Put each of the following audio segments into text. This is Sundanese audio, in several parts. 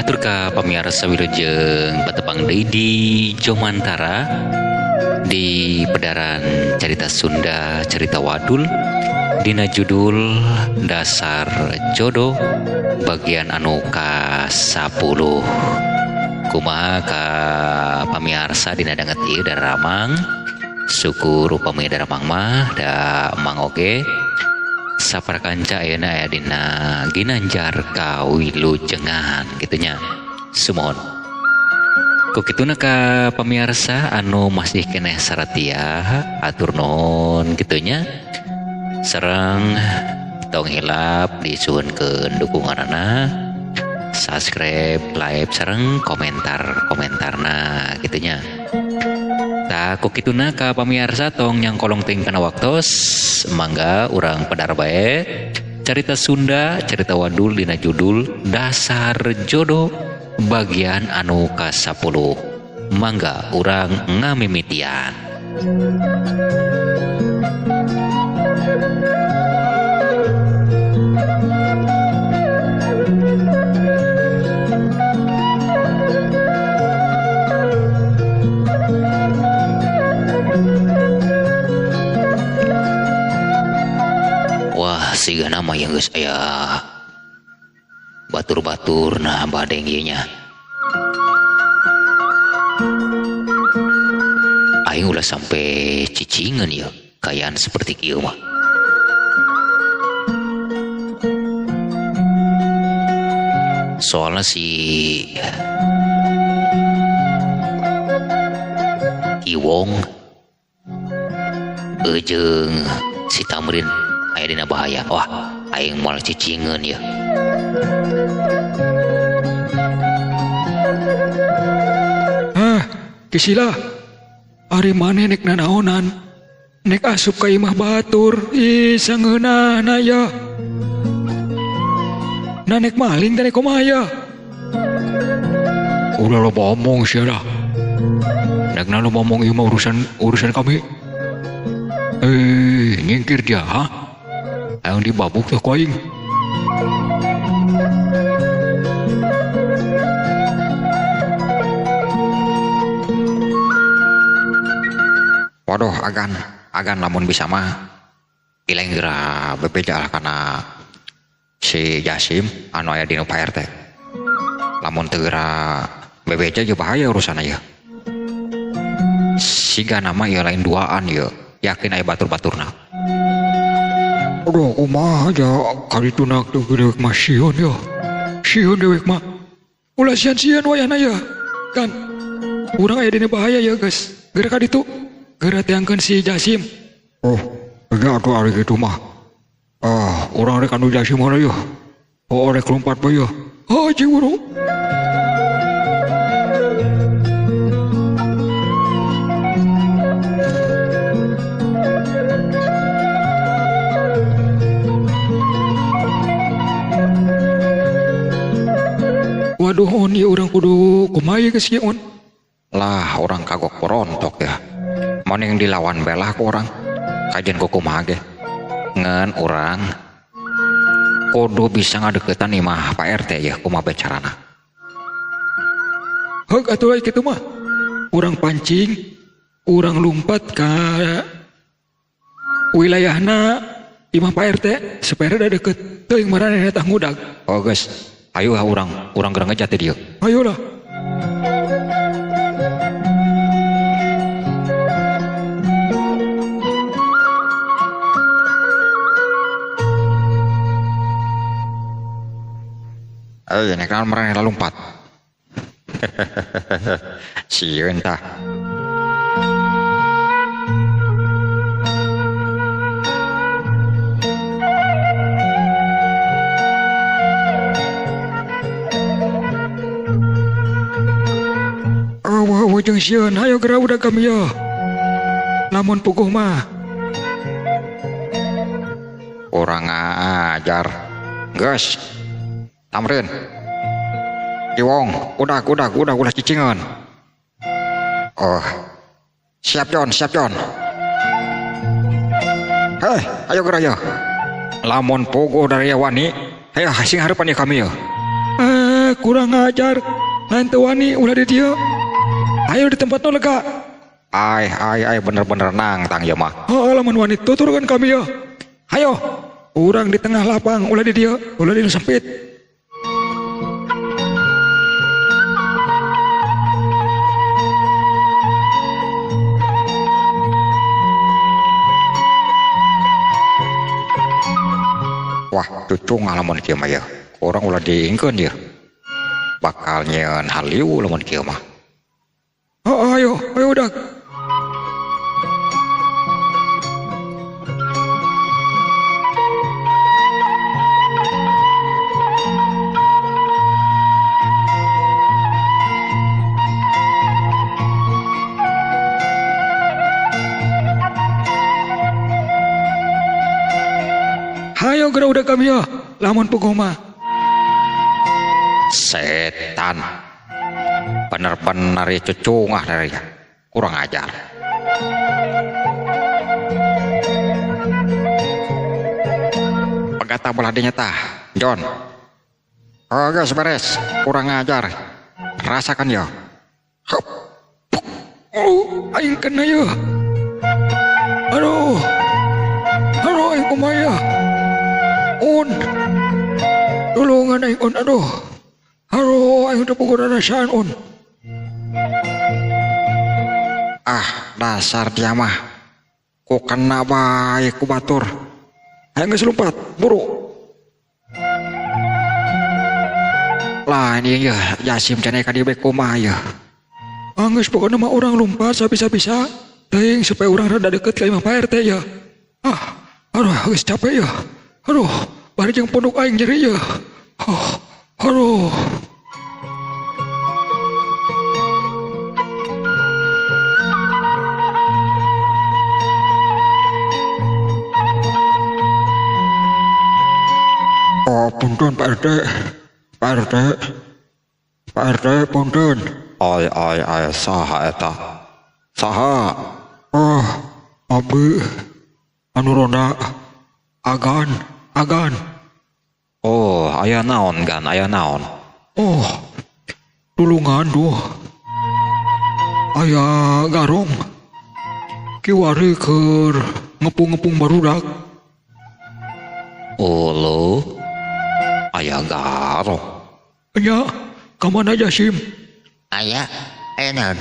Pihatur ka pamiarsa wilujeng patepang deui di Jomantara di pedaran Carita Sunda Cerita Wadul dina judul Dasar Jodoh bagian anu ka-10. Kumaha ka pamiarsa dina danget ieu daramang syukur upami daramang mah da mang oge saparakanca ayeuna aya dina ginanjar kawilujengan kitu nya. Sumuhun. Ku kituna ka pamiarsa anu masih keneh saratia atur nuhun kitu nya. Sareng tong hilap disuhunkeun dukunganana, subscribe, like sareng komentar-komentarna kitu nya. Tah ku kituna ka pamiarsa tong nyangkolong teuing kana waktos, mangga urang pedar bae Carita Sunda Cerita Wadul dina judul Dasar Jodoh bagian anu ka-10. Mangga urang ngamimitian. Wah, siga nama yang geus aya batur-batur nah badeng ieu nya. Aing ulah sampai cicingan ieu, kayaan seperti kieu mah. Soalnya si Iwong jeung si Tamrin aya dina bahaya. Wah, aing moal cicingeun ieu. Ah, Kisila. Ari maneh nek nanaonan? Nek asup ka imah batur, ih sangeunahna ya. Nah nek maling teh kumaha ya? Ulah loba omong sia lah. Nek na loba omong ieu mah urusan kami. Nyingkir dia, ha? Hayang dibabuk teh ku aing. Waduh, agan lamun bisa mah ileng geura bebeja lah kana si Jasim anu aya di nu Pak RT. Lamun teu geura bebeja jeung bahaya urusan ieu. Siga nama ieu lain duaan ieu, yakin aya batur-baturna. Aduh, kumaha ja kaditu nak teu dewek mah sieun ya. Sieun dewek mah. Ulah sieun-sieun wayahna ya. Kan urang aya dina bahaya ya, guys. Geura kaditu. Geura teangkeun si Jasim. Oh, nya atuh ari kitu mah. Ah, urang rek anu Jasim heula yeuh. Oh, rek lompat bae yeuh. Oh, jeung urang. Waduh, on ieu urang kudu kumaha ieu geus ieu, on? Lah, urang kagok porontok ya. Maning dilawan belah ku urang. Kajian ku kumaha ge. Ngan urang kudu bisa ngadeukeutan imah Pak RT ya kumaha bae carana. Heug atuh we kitu mah. Urang pancing, urang lumpat ka wilayahna imah Pak RT supaya rada deukeut. Teuing maranehna tah ngudag. Oh geus, ayo lah urang geura ngejat di dieu. Ayo lah. Nek naon maranehna lompat. Sieun tah. Awa jeung sieun, hayo geura udah kami ya. Lamun puguh mah. Urang ngajar. Geus. Tamrin. Iwong, udah cicingan. Oh. Siap John, siap John. Hei, ayo geura yo. Lamun puguh dari wani, hei sing hareupan ya kami yo. Kurang ajar. Lain teu wani ulah di dieu. Ayo di tempat nu lega. Ai ai ai bener-bener nangtang ieu mah. Heuh lamun wani tuturkeun kami ya. Hayo, urang di tengah lapang ulah di dieu, ulah di nu sempit. Wah, cucung lamun kieu mah ya. Urang ulah diingkeun ieu. Bakal nyieun haliu lamun kieu mah. Oh, ayo, ayo udah. Hayo geura udah kami ya, lamun puguh mah. Setan. Bener-bener ya cucungah dari ya. Kurang ajar. Pegata belah dinya tah, John. Oh, geus beres, kurang ajar. Rasakan ya. Hup. Oh, aing kena ya. Aduh. Aduh, aing kumaha ya. Un. Tulungan aing un, aduh. Aduh, aing teu puguh rasaan un. Ah, dasar dia mah. Ku kena bae ku batur. Aing geus lompat, buru. Lah ini ya, Jasim cenah ka dieu bae kumaha ya. Anggeus pokona mah urang lompat sabisa-bisa, teuing supaya urang rada deket ka imah Pak RT ya. Ah, aduh geus capek ya. Aduh, bari jeung punduk aing nyeri ya. Oh, aduh. Oh, punten Pak RT. Pak RT. Pak RT punten. Ai ai ai saha eta? Saha? Oh, abdi anu ronda agan agan. Oh, aya naon gan, aya naon? Oh, tulungan duh. Aya garong. Kiwari keur ngepung-ngepung barudak. Oh, lo. Aya garong. Nya, ka mana Jasim? Aya, aya naon?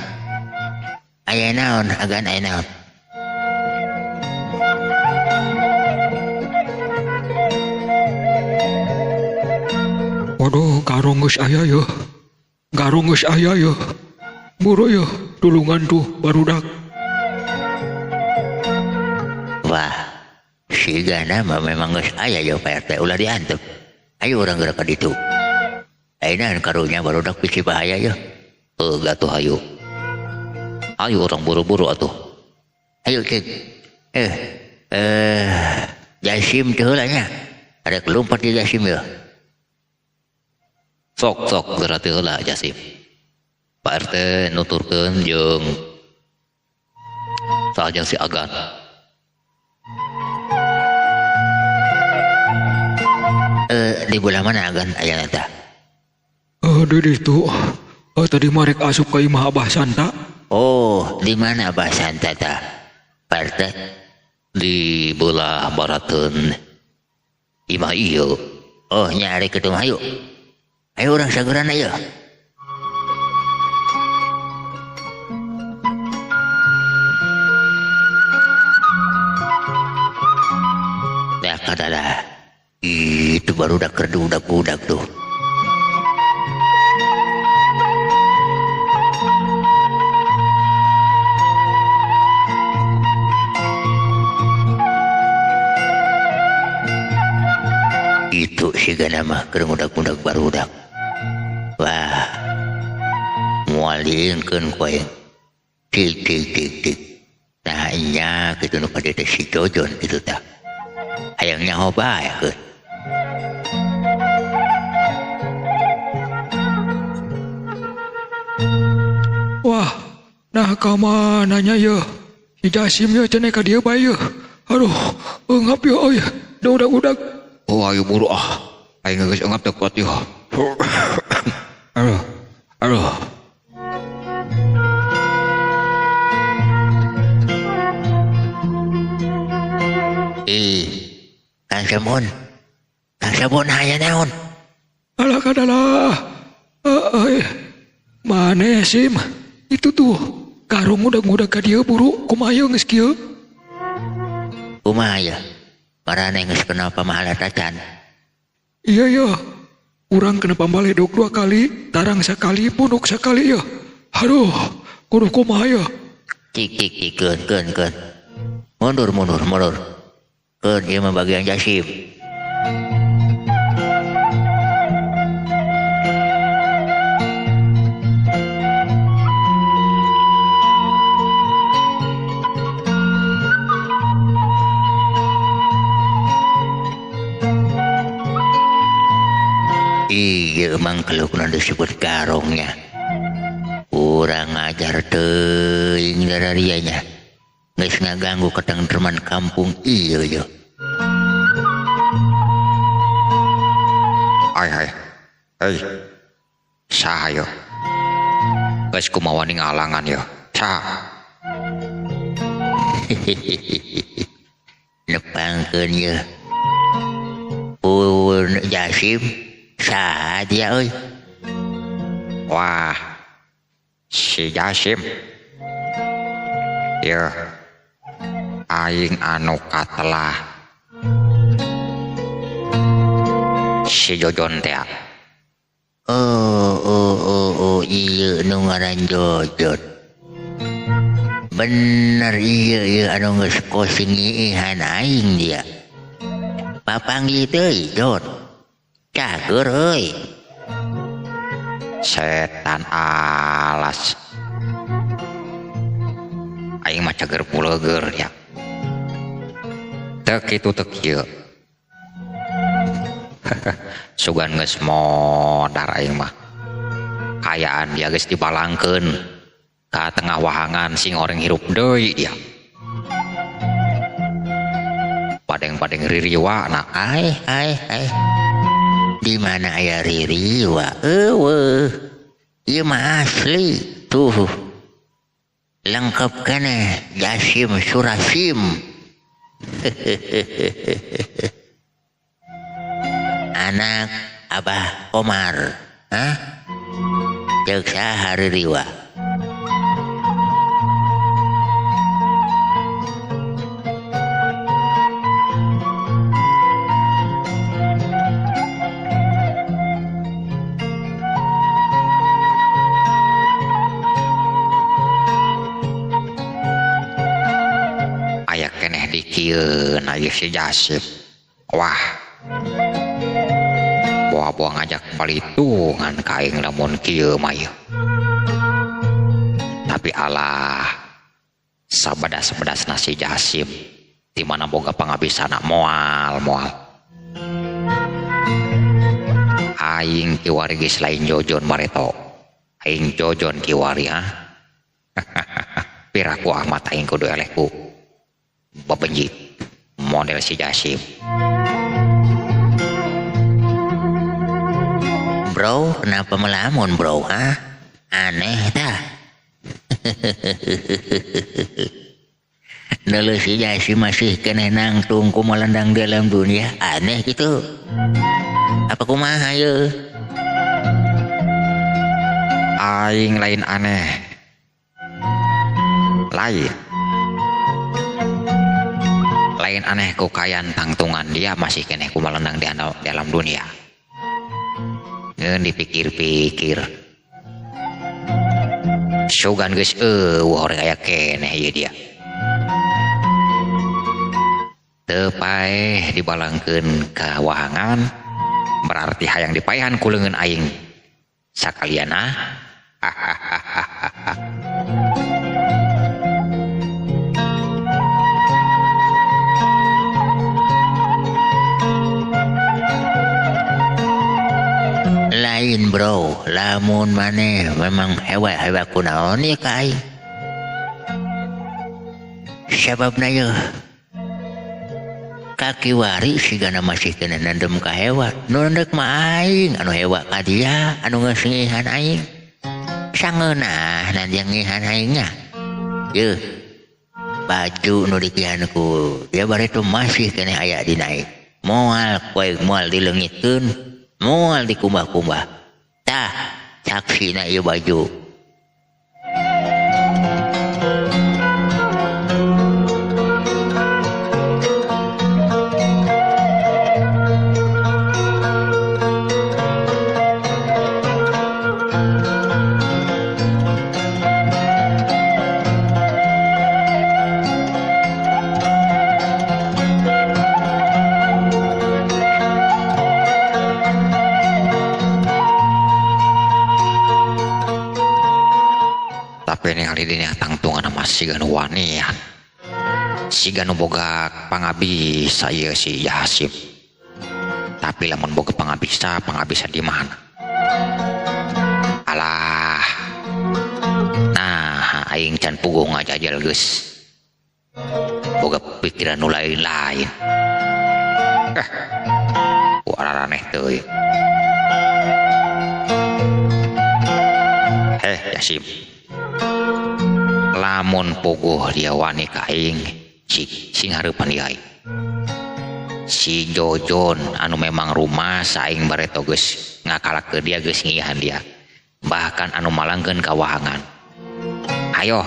Aya naon, agan aya naon? Waduh, garong geus aya yeuh. Garong geus aya yeuh. Buru yeuh, tulungan tuh barudak. Wah, sigana mah memang geus aya yeuh Pak RT ulah diantep. Ayo urang geura ka ditu. Ayeuna karunya barudak bisi bahaya yeuh. Heuh atuh hayu. Ayo urang buru-buru atuh. Ayo cek. Jasim teh heula nya. Arek lompat di Jasim yeuh. Sok sok geura teh heula Jasim. Pak RT nuturkeun jeung saha jeung si Agan. Di belah mana Agan ayana tah? Di ditu. Tadi mah rek asup ka imah Abah Santa. Oh, di mana Abah Santa tah? Pak RT? Di belah barateun imah ieu. Oh, nya arek kitu mah hayu. Ayo urang sageurana yeuh. Dah kadalah. Itu baru udah kerdudak-budak tuh. Itu sigana mah keur ngudak-ngudak barudak. Wah, moal diingkeun ku aing. Tik tik tik tik. Nah nya kitu nu kadieu teh si Jojon kitu tah. Hayang nyaho bae keun. Wah, nah ka mana nya yeuh? Si Jasim yeuh cenah ka dieu bae yeuh. Aduh, eungap yeuh euy. Da udag-udag. Oh, ayo buru ah. Aing geus eungap teu kuat yeuh. Aduh, aduh. Ih, Kang Semun. Kang Semun aya naon? Alah kadalah. Maneh Sim? Itu tuh karung udah-udah ka dieu buru kumaha geus kieu? Kumaha ya? Maraneh geus kena pamahalat acan. Iya ya. Urang kena pambaledog 2 kali, tarang sekali, punduk sekali ya. Aduh, kudu kumaha ya? Cik cik cik keun keun keun. Mundur mundur mundur. Keun ieu mah bagian Jasim. Iya emang kalau kuna disebut garongnya. Kurang ajar teuing dararianya. Geus ngaganggu ketentreman kampung iya yo. Ai ai. Hei. Saha yo? Geus kumaha wani ngalangan yo. Saha? Nepangkeun ye. Pun Jasim saha dia euy? Wah. Si Jasim. Yeuh. Aing anu katelah. Si Jojon teh. Oh oh oh oh iya nu ngaran Jojon. Bener iya iya anu geus kosing ngiihan aing dia. Papanggih teuy Jon. Cager euy. Setan alas. Aing mah cager puleger ya. Teu kitu teu kieu. Sugan geus modar aing mah. Kayaan dia geus dibalangkeun ka tengah wahangan sing oreng hirup deui dia. Padeng-padeng ririwa na. Ai ai ai. Di mana aya ririwa? Eueuh. Ieu mah asli tuh. Lengkap keneh Jasim Surasim. Anak Abah Komar, hah? Ceuk saha ririwa? Aya keneh dikieun aya si Jasim. Wah. Boa-boa ngajak palitungan ka aing lamun kieu mah ieu. Tapi alah, sabedas-bedasna si Jasim di mana boga pangabisana moal moal. Aing kiwari geus lain Jojon bareto. Aing Jojon kiwari ha. Piraku ahmat aing kudu elehku. Bebenjit model si Jasim. Bro, kenapa melamun bro? Hah? Aneh dah. Nelu si Jasim masih keneh nangtung ku melendang dalam dunia. Aneh gitu. Apa kumaha ye? Aing lain aneh. Lain. Lain aneh ku kayan tangtungan dia masih keneh ku melendang di dalam dunia. Ngeun dipikir-pikir. Sugan geus eueuh horeng aya keneh ieu dia. Teu paeh dibalangkeun ka wahangan berarti hayang dipaehan ku leungeun aing. Sakalian ah. Lain bro, lamun maneh memang hewa-hewa kunaon ya ka aing. Sababna yeuh Kakiwari sigana masih kena nendem ka hewa. Nu endek mah aing anu hewa ka dia anu geus ngihan aing. Sangeunah nanti ngihan aingnya. Yeuh. Baju nu dikihan ku dia bareto masih keneh aya dina aing. Moal ku aing moal dileungitkeun, moal dikumbah-kumbah. Tah, saksina ieu baju. Tapi ningali dina tangtungan mah siga nu wanian. Siga nu boga pangabisa ieu si Jasim. Tapi lamun boga pangabisa, pangabisa di mana? Alah. Nah, aing can puguh ngajajal geus. Boga pikiran nu lain-lain. Ku araraneh teuing. Jasim. Lamun puguh dia wani ka aing, sing hareupan dia aing. Si Jojon anu memang rumah saing bareto geus ngakalak ke dia geus ngihan dia. Bahkan anu malangkeun ka wahangan. Ayo.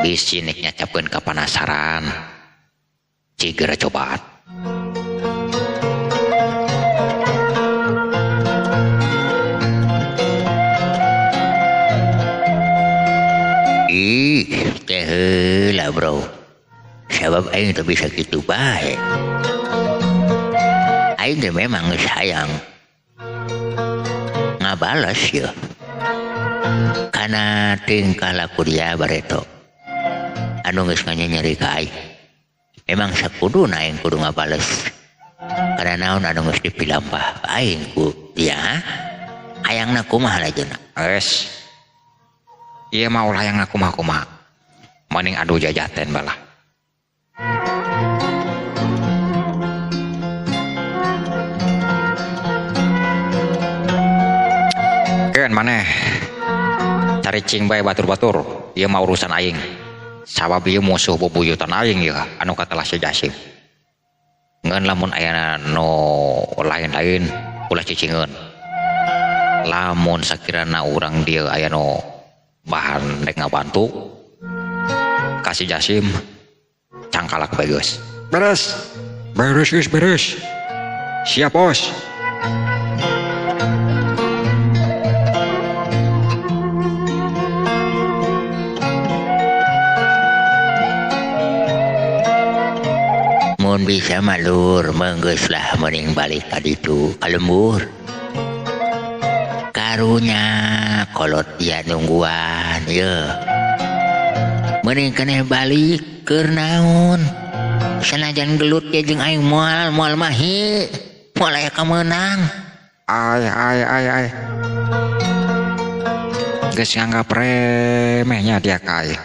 Bisi nek nyacapkeun ka panasaran. Cigera cobaan. Ih, teh heula bro. Sabab aing teu bisa kitu bae. Aing teh memang geus hayang ngabales yeuh. Kana tingkah laku dia bareto. Anu geus nganyeri ka aing. Memang sakuduna aing kudu ngabales. Kana naon anu geus dipilampah aing ku dia. Hayangna kumaha lajena? Geus. Ieu mah ulah hayangna kumaha-kumaha. Mending adu jajaten balah. Keun maneh caricing bae batur-batur, ieu mah urusan aing. Sabab ieu musuh bubuyutan aing ieu anu katelah si Jasim. Ngeun lamun aya nu lain-lain ulah cicingeun. Lamun sakirana urang dieu aya nu bahan rek ngabantu kasih Jasim cangkalak bae geus. Beres. Beres geus beres. Siap bos. Mun bisa malur menggeus lah mending balik ka ditu ka lembur. Karunya kolot dia nungguan ye. Mending keneh balik keur naon. Sanajan gelut ge jeung aing moal moal mahi. Moal aya kamenang. Ay ay ay ay. Geus nganggap remehnya dia ka aing.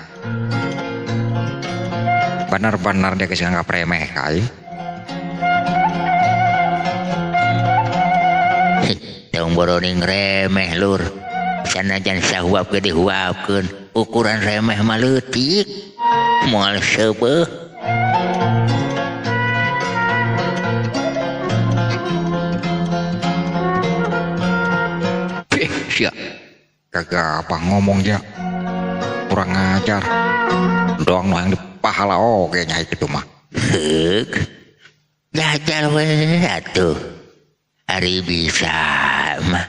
Benar-benar dia geus nganggap remeh ka aing. Tong boroning remeh lur. Sanajan sahuap ge dihuapkeun, ukuran remeh mah leutik. Moal seubeuh. Ih, sia. Kagak apa ngomong dia. Kurang ajar. Doang nu hayang dipahala oge nya kitu mah. Heuk. Jajal we atuh. Ari bisa mah.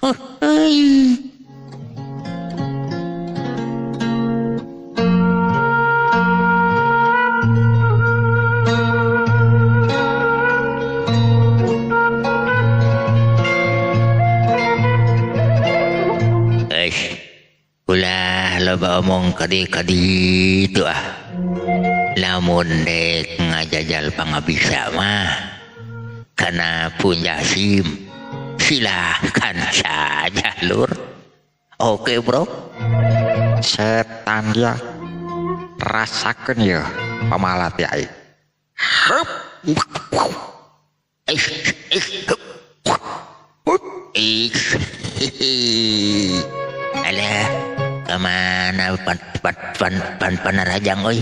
Huhuy. Eish, ulah loba omong kadi-kadi itu ah. Lamun dek ngajajal pangabisa mah karena punya SIM silahkan saja lur. Oke bro. Setan dia rasakan ya. Pamalat ya aing. Hup. Alah, kemana pan pan pan pan panarajang oi?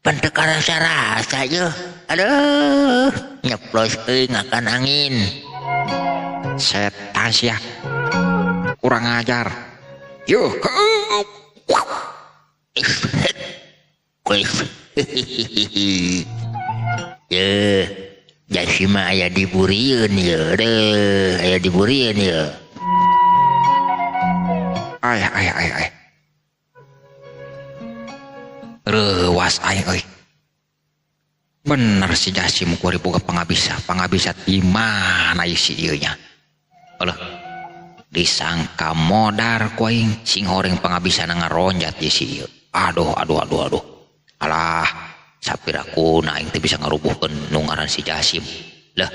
Pan teu karasa-rasa yeuh. Aduh, nyeplos euy ngakan angin. Setan sia. Kurang ajar. Yuh. Yeuh, Jasim mah aya di burieun yeuh, deuh, aya di burieun yeuh. Ay ay ay ay. Reuwas aing euy. Bener si Jasim kuari boga pangabisa, pangabisa di mana ieu si ieu nya. Alah. Disangka modar ku aing sing horeng pangabisana ngaronjat ieu si ieu. Aduh aduh aduh aduh. Alah, sapirakuna aing teu bisa ngarubuhkeun nu ngaran si Jasim. Lah.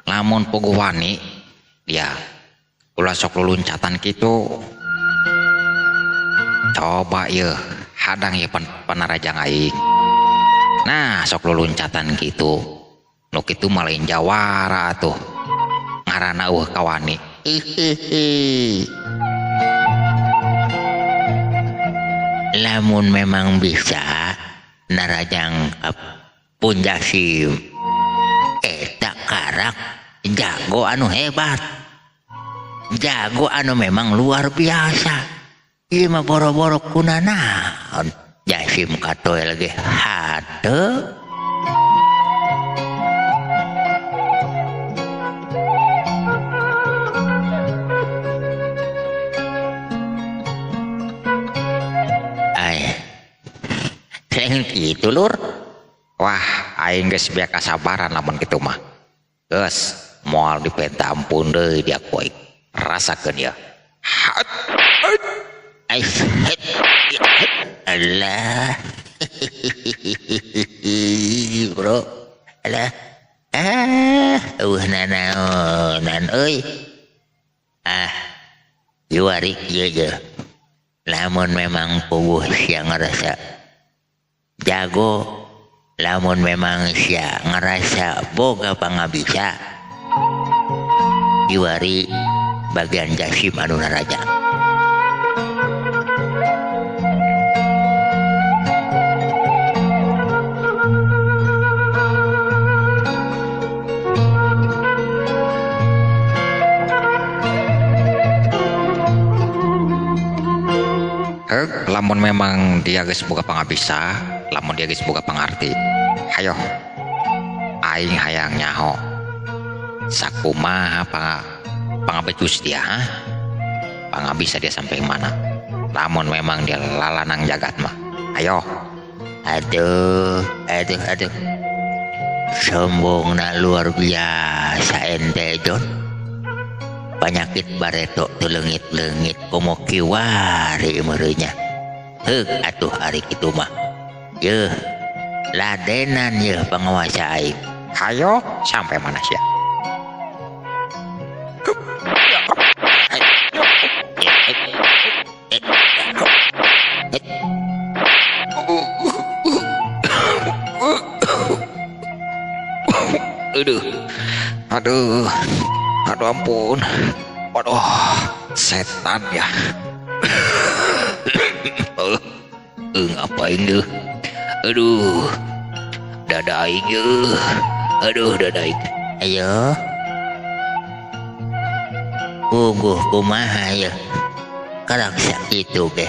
Lamun puguh wani dia ulah sok luluncatan kitu. Coba yeuh hadang ieu panarajang aing. Nah sok luluncatan kitu. Nu kitu mah lain jawara atuh. Ngaranna eueuh kawani. Lamun memang bisa narajang pun Jasim eta karak jago anu hebat, jago anu memang luar biasa. Ieu mah boro-boro kunanaon Jasim katoel ge hate. Ay, lain kitu lur. Wah, aing geus beak kasabaran lamun kitu mah. Geus moal dipenta ampun deui dia ku aing. Rasakeun ya. Hat. Alah. Bro. Alah. Ah, eueuh nanaonan euy. Ah. Juari ieu je. Lamun memang puguh sia ngarasa jago, lamun memang sia ngerasa boga pangabisa, juari bagian Jasim anu naraja. Lamun memang dia geus boga pangabisa, lamun dia geus boga pangarti, hayo aing hayang nyaho sakumaha pangabecus dia, ha? Pangabisa dia sampai mana? Lamun memang dia lalanang jagat mah, ayo. Aduh, aduh, aduh. Sombongna luar biasa ente John. Penyakit bareto teu leungit-leungit komo kiwari meureunnya. Heuk atuh ari kitu mah. Yeuh, ladenan yeuh panguasa aing. Hayo sampai mana sia? Aduh, aduh, aduh ampun, waduh, setan ya. Ngapain tuh? Aduh, dada aing, aduh dada aing. Ayo, puguh kumaha ya, karak sakitu ge.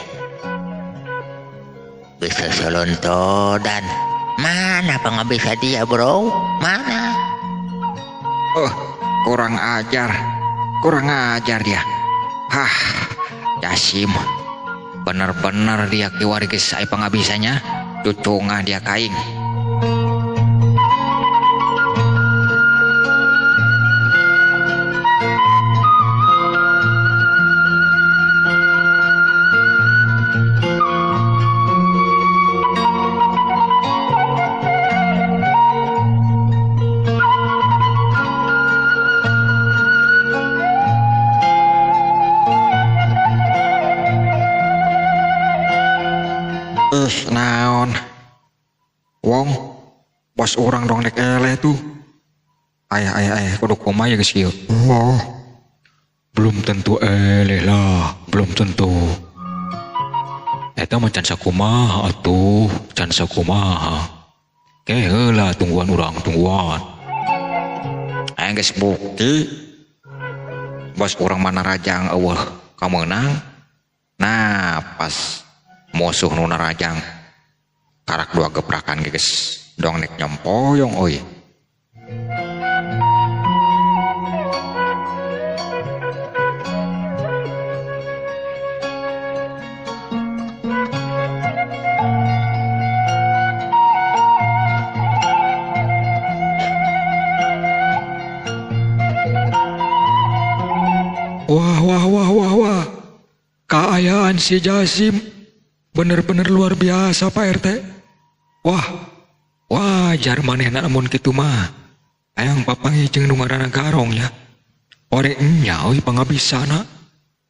Bisa solontodan. Mana pangabisa dia bro? Mana? Oh, kurang ajar dia. Hah, Jasim, bener-bener dia kiwari geus aya pangabisanya, cucungah dia kaing. Ih, naon? Wong, bos urang dong dek eleh tuh. Ayah, ayah, ayah, kudu kumaha ya geus kieu. Wah, belum tentu eleh lah, belum tentu. Eta mah can sakumaha atuh, can sakumaha. Ke heula tungguan urang, tungguan. Aing geus bukti. Bos urang mana rajang eueuh kameunang. Nah, pas musuh nu narajang karak dua gebrakan geus dong nek nyompoyong euy. Wah, wah, wah, wah, wah. Kaayaan si Jasim bener-bener luar biasa Pak RT. Wah, wajar manehna lamun kitu mah. Hayang papanggih jeung nu ngaranna Garong nya. Ore nya euy pangabisana.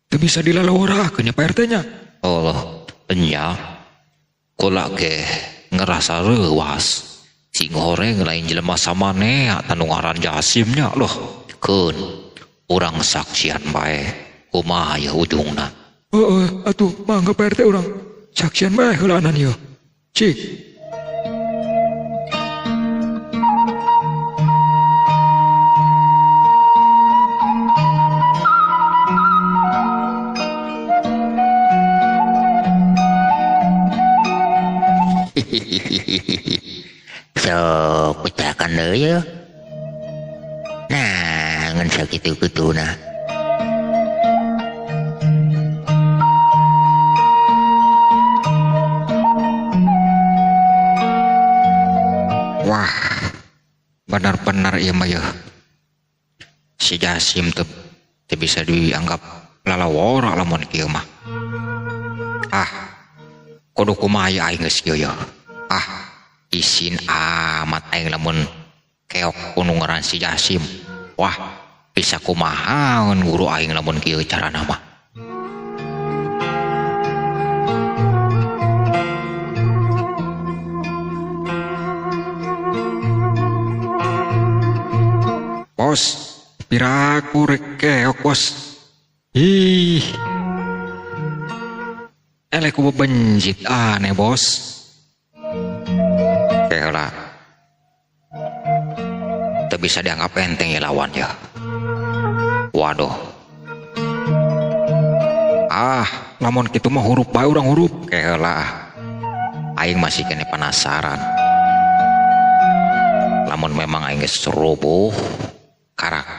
Teu bisa dilalaworakeun nya Pak RT nya. Allah, nya. Kula ge ngerasa reuwas. Sing horeng lain jelema samanea tanu ngaran Jasim nya loh. Keun urang saksian bae kumaha ye ujungna. Heeh, atuh mangga Pak RT urang saksian bae heulaanan ieu. Cik. Sok pecahkan deui ye. Nah, ngan sakitu-kituna. Wah, benar-benar ieu mah yeuh. Si Jasim teu bisa dianggap lalawora lamun kieu mah. Ah, kudu kumaha ye aing geus kieu yeuh. Ah, isin amat aing lamun keok ku nu ngaran si Jasim. Wah, bisa kumaha guru aing lamun kieu carana mah. Bos, piraku rek keok bos. Ih, eleh ku bebenjit aneh bos. Keheula. Teu bisa dianggap enteng ya lawan ya. Waduh. Ah, lamun kitu mah hurup bae urang hurup. Keheula. Aing masih kene penasaran. Lamun memang aing geus roboh karak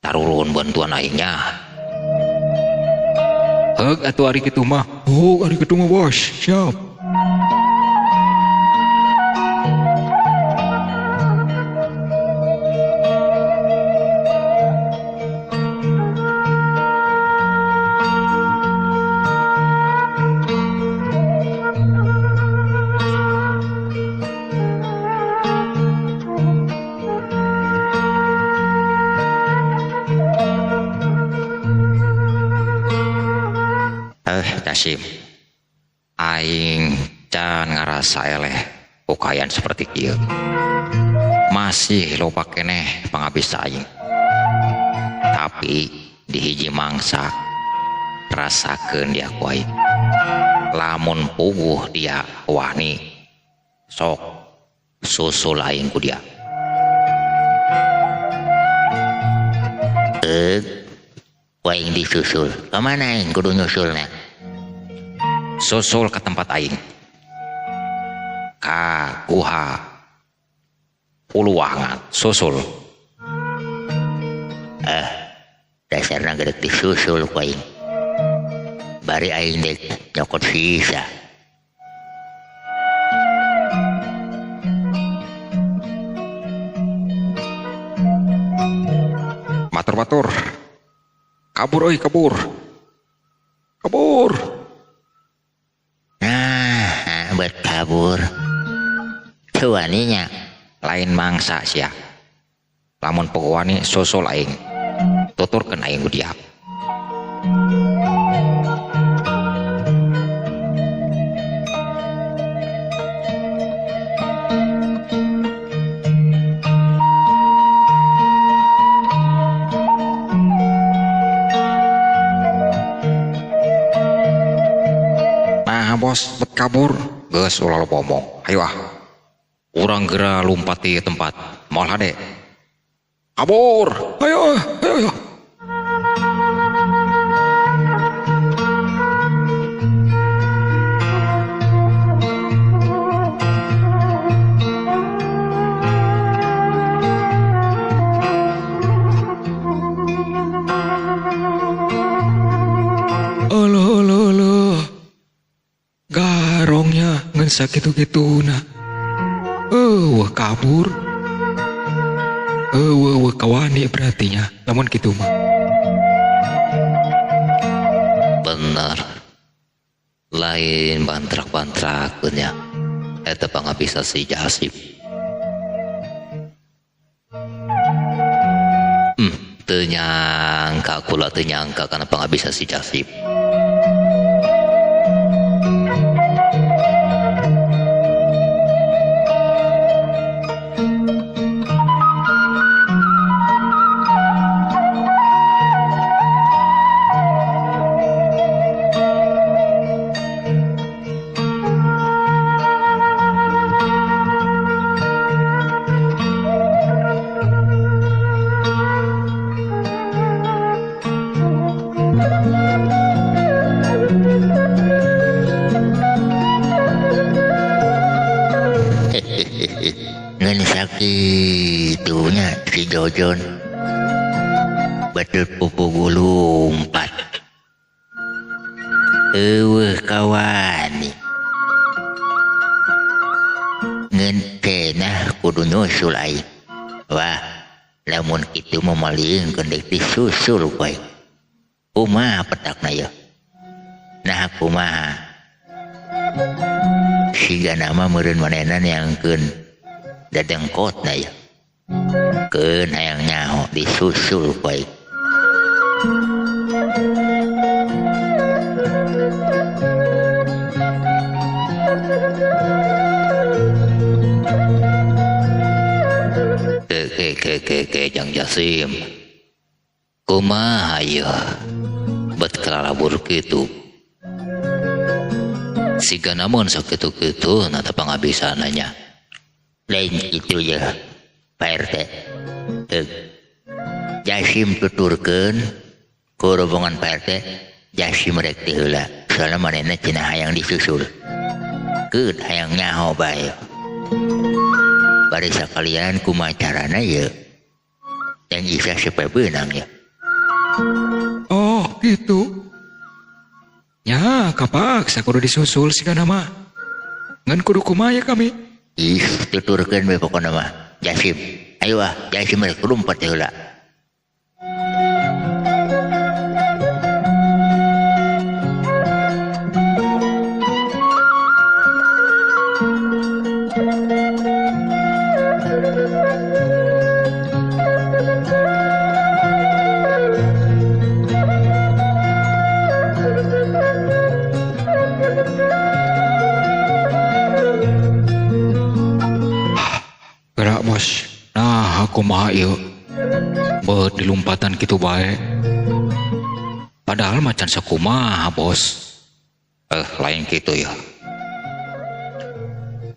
tarurun bantuan aingnya. Heug atuh ari kitu mah. Oh, ari kitu mah bos. Siap. Jasim, aing can ngarasa eleh ukayan seperti kieu. Masih loba keneh pangabisa aing. Tapi di hiji mangsa rasakeun dia ku aing. Lamun puguh dia wani sok susul aing ku dia. Ku aing disusul. Kamana aing kudu nyusulna? Susul ke tempat aing. Ka guha Puluwangan susul. Dasarna gedek disusul ku aing. Bari aing dek nyokot sisa. Batur-batur. Kabur euy, kabur. Kabur. Nah, buat kabur. Tuaninya lain mangsa sia. Lamun pegawani susul aing. Tuturkeun aing ku dia. bos, bet kabur. Geus ulah loba omong. Hayu ah. Urang geura lumpat di tempat. Moal hade. Kabur. Ayo, ayo, ayo. Aloh, aloh, aloh. Garongnya ngan sakitu-kituna. Wah kabur. Wah kawani berartinya. Lamun kitu mah. Bener. Lain bantrak-bantrakeun nya. Eta pangabisa si Jasip. Teu nyangka kula teu nyangka kana pangabisa si Jasip. Ngan sakitunya si Jojon betul pupu lumpat. Eueuh kawan. Ngan cenah kudu nyusul aing. Wah, lamun kitu mah malieungkeun deui disusul ku aing. Kumaha petakna yeuh? Nah kumaha? Siga nama meureun manehna neangkeun dadengkotna yeuh. Keun hayang nyaho disusul ku aing. Ke ke ke Jang Jasim. Kumaha yeuh? Bet kalalabur kitu. Siga namun sakitu-kitu na teu pangabisana nya. Lain kitu yeuh, Pak RT. Jasim tuturkeun ku rombongan Pak RT, Jasim rek teu heula. Soalna manehna cenah hayang disusul. Keun hayang nyaho bae. Bari sakalian kumaha carana yeuh? Yang isa supaya beunang yeuh. Oh, gitu. Ya, kapaksa kudu disusul sigana mah. Ngan kudu kumaha ya kami? Ih, tuturkeun we pokona mah. Jasim, ayo ah, Jasim rek lumpat heula. Gerak bos. Nah, aku kumaha ieu? Beut dilumpatan kitu bae. Padahal macan sakumaha, bos. Lain kitu ya.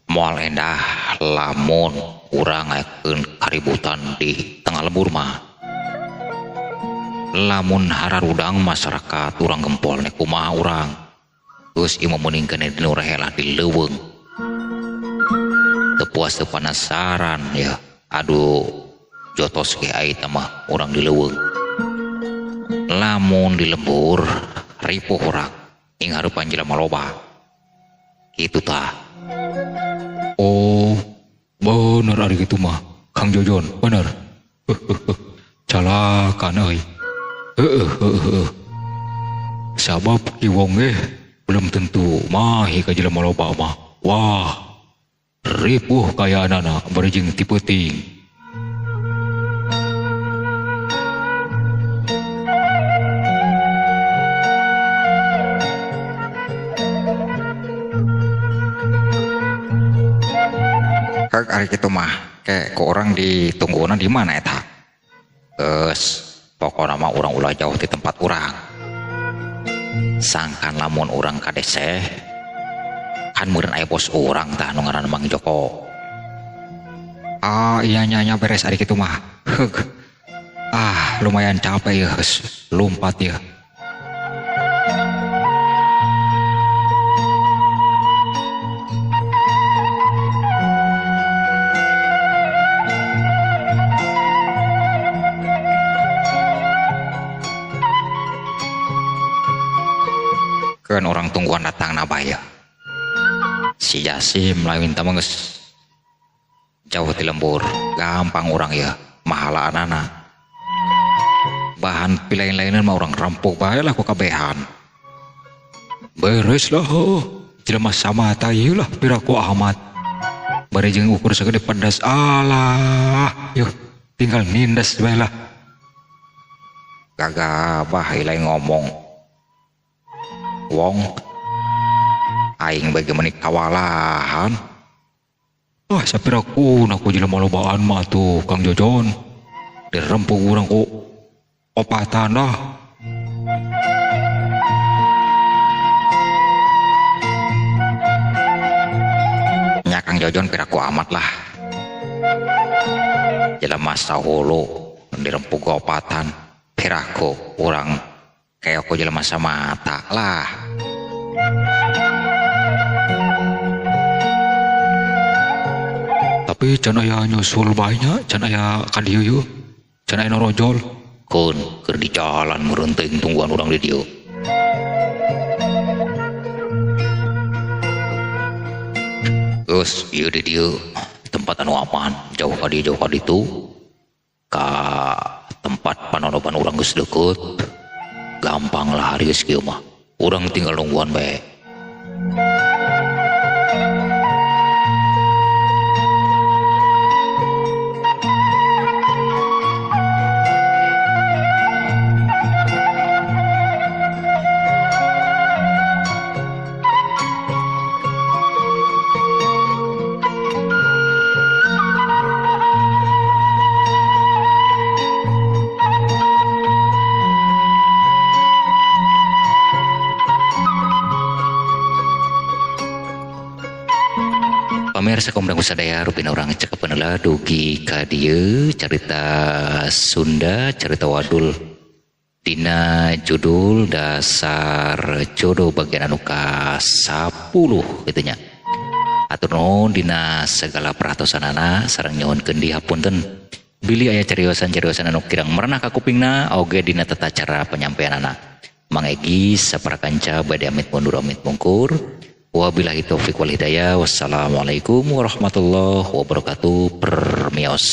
Moal endah lamun urang ngayakeun kaributan di tengah lembur mah. Lamun hararudang masyarakat urang gempol nek kumaha urang. Geus ieu mah mending keneh dinu rehelah di leuweung. Teu puas teu panasaran ya. Aduh, jotos ge ai teh mah urang di leuweung. Lamun di lembur ripuh urang ing harupan jelema loba. Kitu tah. Oh, bener ari kitu mah, Kang Jojon, bener. Calakan euy. Heeh heeh heeh. Sabab ki wong ge belum tentu mahi ka jelema loba mah. Wah, ripuh kayaanana bari jeung ti peuting. Kak ari kitu mah ke ku urang ditungguna di mana eta? Geus, pokona mah urang ulah jauh ti tempat urang. Sangkan lamun urang kadeseh Kan meureun aya bos urang tah nu ngaranna Mang Joko. Ah iya nya beres ari kitu mah. Heug. Ah lumayan capek ya geus lumpat ya. Kan orang tungguan datang nabaya. Si Jasim lain mah geus jauh ti lembur, gampang orang ya mahalaanana. Bahan pilain-lainan mah orang rampok bae lah ku kabehan. Beres lah heuh. Jelema samata ieu lah piraku amat. Bari jeung ukur sagede pedas alah. Yuh, tinggal nindas bae lah. Gagabah lain ngomong. Wong aing bagi menik kawalahan. Wah, sapiraku ku jelema lobaan mah tuh Kang Jojon. Dirempuk urang ku opatan lah. Nya Kang Jojon piraku amat lah. Jelema sahulu dirempuk ku opatan piraku urang kayak aku jelema samata lah. Tapi can aya nyusul bae nya, can aya ka dieu yeuh. Can aya norojol. Keun keur di jalan meureun teuing tungguan urang di dieu. Geus ieu di dieu tempat anu aman, jauh ka dieu jauh ka ditu. Ka tempat panonoban urang geus deukeut. Gampang lah hari geus kieu mah. Urang tinggal nungguan bae. Pamirsa komdang sadaya rupina urang cekapan heula dugi ka dieu carita Sunda carita wadul dina judul dasar jodoh bagian anu ka 10 kitu nya. Atur nuhun dina segala perhatosanana sareng nyuhunkeun dihapunten bilih aya cariosan-cariosan anu kirang merenah ka kupingna oge dina tata cara penyampaianana. Mang Egi saparakanca bade amit mundur amit mungkur. Wabillahi taufik wal hidayah. Wassalamualaikum warahmatullahi wabarakatuh. Permios.